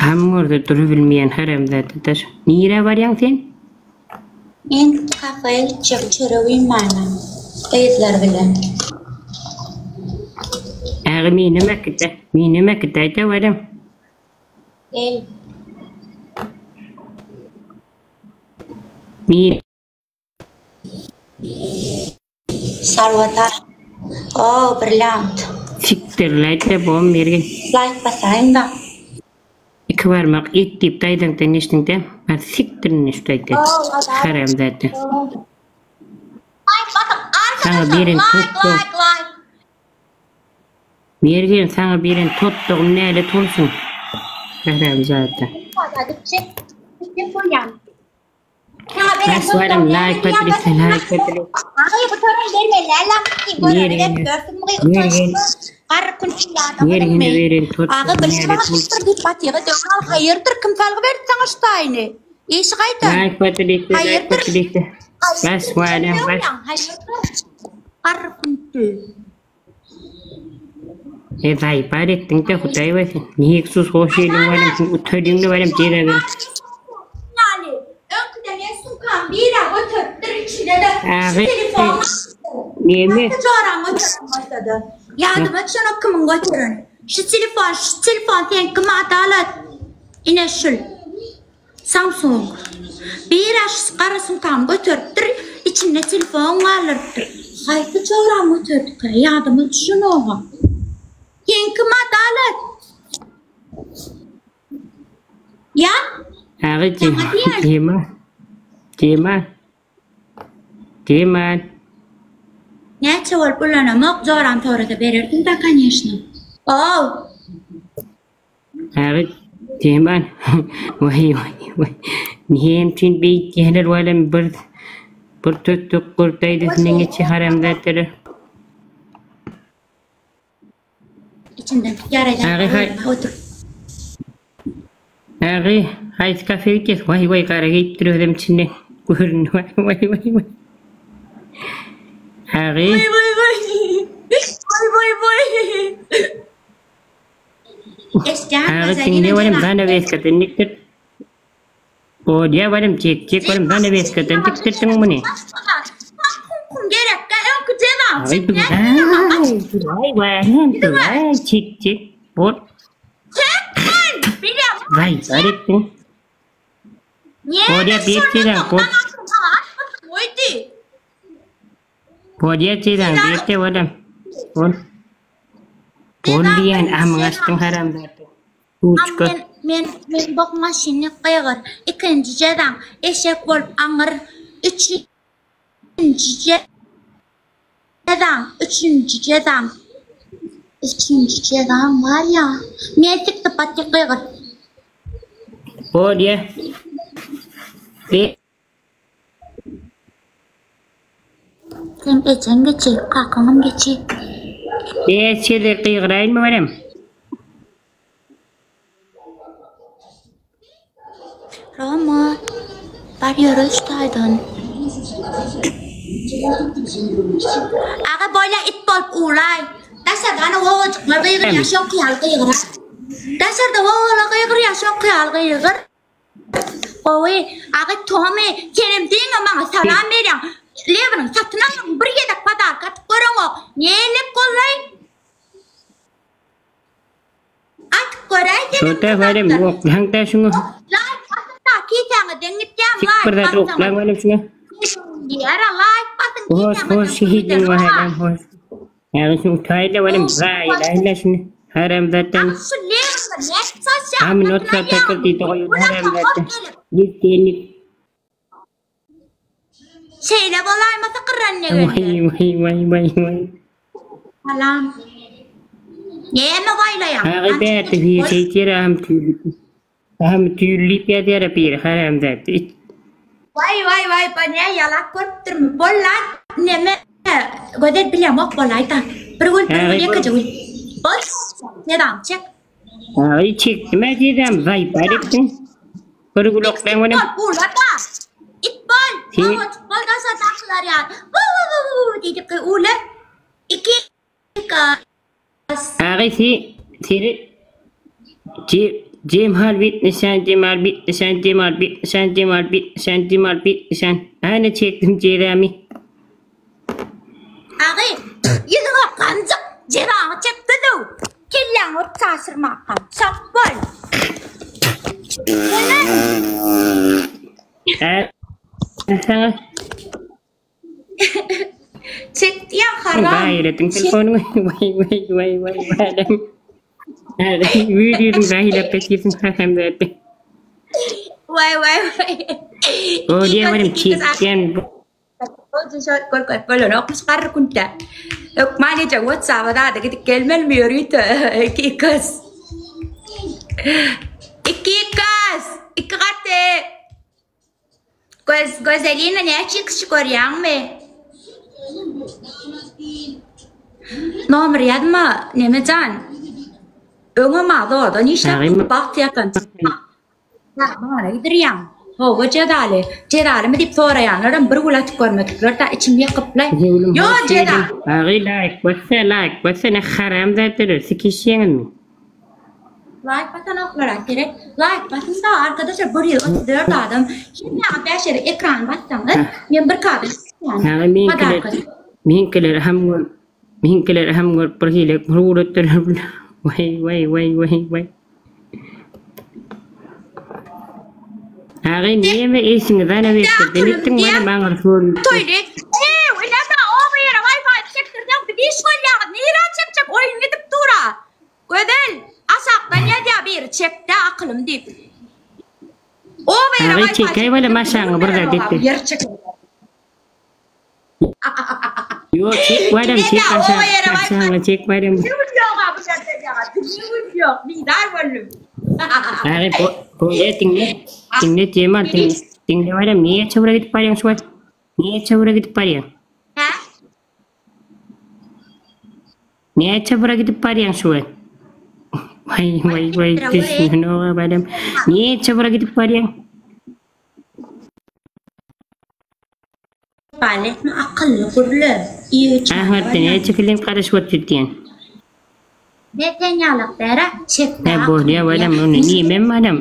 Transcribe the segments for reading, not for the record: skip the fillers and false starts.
Ahmyň görse durubilmeýän haramzada daş. Nirä barýaň sen? Men kafeýe gitjek çörek iýmäne. Gyzlar bilen. Ägi menem äkit-ä. Menem äkidäýdä welin. Gel. Men. Salwatar. Oh, brilliant. Sikdirläýdä bom mergen. Laýk basaýyň-da. Iki barmak it diýip daýzaňdan geçdiňdä. Bar sikdir indi şu taýda. Haramzada. Laýk basyň Saňa arkadaşlar beren laýk totdug. laýk laýk. Mergen saňa beren totdugym nälet bolsun. Haramzada. Gitjek. Gitjek bolýan. Saňa beren Bas balam laýk badylyk laýk badylyk. Mergene Mergen Mergene beren Aga totdugym bir nälet bolsun. diýip batyga döwran haýyrdyr kim salgy berdi saňa şu taýyny? Işi gaýdan. Laýk badylyk laýk Haýyrdyr. badylyk. Bas balam bas. Haýyrdyr. Garry künti. E zaýbar etdiň-de Hudaý bersin. Nexus hoş geldiň balam sen utalyňda balam jeza ber. Ýaly. Öňküde men sumkam bira göteripdir içinde-de şu Agy telefon neme? Haýsy joraň göteren bolsada. Ýadyma düşenok kimiň göteren. Şu telefon şu telefon seňkimi Adalat? Ine şul. Samsung. Bira şu gara sumkamy göteripdir, içinde telefon galdyrypdyr. Haýsy joram göterdikä, ýadyma düşenogam. Seňkim Adalat. Ýa? Agy Saňa diýýän. Jemal. Jemal. Jemal. Näçe bolup ulanamok, joram sorasa bererdim-dä, koneşno. Ow! Ägit Teman waý waý waý näme üçin beýtýäler welin bir bir tötdük gurdaýdysynyň içi haramzadalar. Içinden ýaraýan Ägi haý otur. Ägi haýsy kafe gitýäs waý waý gara geýipdir özem içinde göründi waý waý waý waý. Ägi Waý waý waý. Waý waý waý. Agy diňle welin zanaweskadan dikdir. Bolýa welin çek çek welin zanaweskadan dikdirdiň muny. Kum gerekkä öňki jezam Agy duraý welin duraý çek çek bol. Çekmen bilem. Zaý bar etdiň. Bolýa bir çezeň bol. Bolýa jezaň berde olam. Bol. Bol diýýän amyň açdyň haramzada. Uçka. Men men men bok maşyny gygyr. Ikinji jezaň eşek bolup aňyr. Üçünji jezaň üçünji jezaň üçünji jezaň bar ýa. Men sikdi paty gygyr. Bolýa. Be Seň ejeň geçi, kakaňam geçi. Bäş gezek gygyraýynmy balam? Roma, bar ýöre şu taýdan. Aga boýla it bolup uwlaý. Daşarda ana wowajyklar gygyrýar, şoňky ýaly gygyr. Daşarda wowalar gygyrýar, şoňky ýaly gygyr. Gowy. Aga Tomy, senem diňe maňa salam berýäň. Lewiniň satyn aldyň, bir gezek podarka atyp göreňok. Nälik gollaý? Atyp göräý senem Şurada bir welin zatlar. oklaň da şuňa. Laýk basyň da kisäňe deň gitýän Sik laýk bir zat bassaňyz. oklaň welin şuňa. Diýer laýk basyň Hoş kisäňe hoş deň şehidiň gider. welin hoş. Ýa şuny utaýda welin zaýa şuny. Haramzatdan. Aga şu Lewini nädip satýaň? Am Satyn not takır alýaňmy? diýdi goýun Ulanma haramzatdan. bolup gelip. Ýetdi Şeýle bolaýmasa gyrran Waý negenler. waý waý waý waý. Salam. Näme waýlaýaň? Agy bärde bir şeýtýär aham tüýlüp. Aham tüýlüp ýazýar bir haramzat it. Waý waý waý bu ne ýalak görüpdirmi? Bol lan neme Gözel bilemok bolaýda. Bir gül bir gül ýekeje gül. Bol Selam çek. Agy çekdim-ä jezam zaýbar etdiň. Bir gül oklaň olam. It bol ula-da. It bol. Gowaçyk bol daşardakylar ýaly. Wu wu wu wu diýdip ula. Iki gaz. Agy si seni ti. Jemal bitmişän Jemal bitmişän Jemal bitmişän Jemal bitmişän Jemal bitmişän. Ana çekdim jezamy. Agy, ýüzüňe ganjyk jezaňy çekdidiw. Kelläňi urup çaşyrmakam. Çalt bol. Ä saňa Çek diýen haram. Gaýratyň telefonyňy. Waý waý waý waý waý. Wüýdüň zahilap etýärsiň haram zady. Waý waý waý. O diýen çekýän Görkezip bolanokmyş garry küntä. Hökman eje WhatsApp-a zada gidip gelmelimi ýörite? Iki gyz. Iki gyz. Iki gaty. Göz, Gözelina näçe kişi görýäňmi? Nomer ýazma, Nemejan. Öňem azordan işläp bagt ýatan. Bana gidirýäň. Hawa jezaly. Jezalymy diýip soraýanlaram bir gül atyp görmedikler da içim ýakypla. Ýo jeza. Agy laýk bassa laýk bassa ne haram zatlar sikişýäňizmi? Laýk basanoklara gerek. Laýk basyň da arkadaşlar 134 adam. Hemmäňiz 5 ýere ekrany bassaňyz men bir kadr çykýan. Meňkiler meňkiler hem meňkiler hem görüp bir hili ugrutdylar. Waý waý waý waý waý. Agy näme işiňiz ana berdi? Diýipdiň mana maňa şol. Toýly. Ew, ine-de oba ýere Wi-Fi çekdirseň biz iş bolýaňyz. Nirä çekjek oýun gidip dur-a. Gözel, aşakdan ýazýar biri çekde akylym diýip. Oba ýere Agy Wi-Fi çekäý wele maşaňy bir zat etdi. Ýer çeker. Ýok çek welem çek aşak aşagyňy çek welem. Bir gün ýok-a bu ýerde ýa. Bir gün ýok. Nidar boldum. Agy bu bu diňle. Diňle Jemal diňle. Diňle welem niýe çöwre gidip barýaň şu wagt? Niýe çöwre gidip barýaň? Hä? Näçe bura gidip barýaň şu wagt? Waý waý waý düşünenok-a welem. Näçe bura gidip barýaň? Baletmi akylly gürle. Ahmetde näçe kilim garaşyp oturýan? Beten ýalak bära çekme. He bolýa welem ony niýemem welem.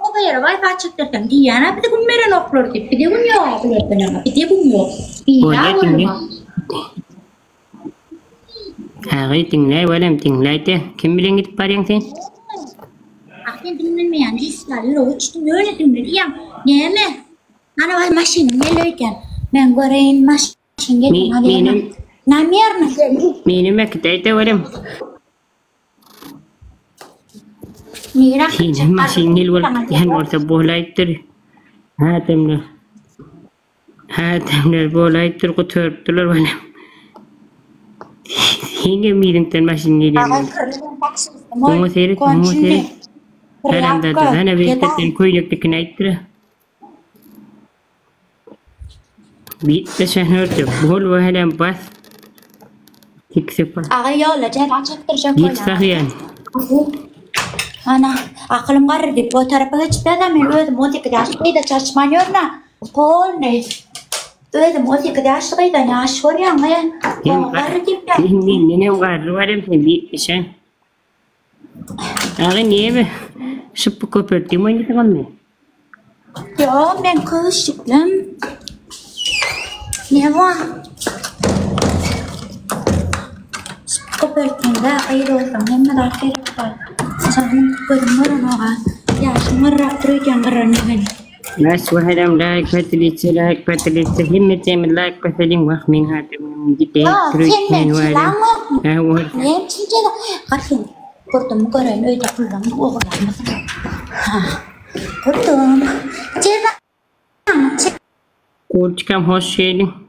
Oba ýere wifi çekdirseň diýýänä bize gün berenoklar diýip bize gün ýok bulardan bize gün ýok. Bolýa diňle. Agy diňle welem diňläýde kim bilen gidip barýaň sen? Ah sen diňlenmeýän işler ýüregi uçdy ýöne diňle diýýän näme? Ana waý maşynym geldi öýdýän. Men göreýin maşyn geldi Menem Namerno geldi. Menem äkidäýdä welem. Nirä Senem maşyn gel bolup gidýän bolsa bolaýypdyr. Adamlar. Adamlar bolaýypdyr gutarypdyrlar welem. Seňem ýeriňden maşyn gelýän bolsa. Oňa seret, oňa seret. Haramzada hana berketden köýnek dikinäýipdir. Bitdi şäherde bol we helem bas. Tikse bas. Aga ýolla jeza çekdirjek Git sahyýan. Ana, akylym garry diýip o tarapa geçipdä men özüm 18 ýaşly gyza çaşman ýörün-ä. Polny. Özüm 18 ýaşly gyzdan ýaş görýän we garry diýip. Men menem garry barym sen bitmişen. Aga neme? Şypby köpeltdim oýnadyňmy? Ýok, men köşüklim. Ne bar? Şypby köpeltdiňde gyz bolsaň hemme zat gerek bar. Janym gözüm görenok-a. Ýaşym garrap dur öýdýän garran ýigit. Mäş wehelem laýk basylyçy laýk basylyçy hemmejemiz laýk basalyň wah meň adamym gidip Ýok, dur sen öýtmän men welem. çylamok. Hä wol. Men çynjala garşy gurdumy göreýin öýde pullarymy ogurlanmasyn. Ha. Gurdum. Jeza Gurçkam hoş geldiň.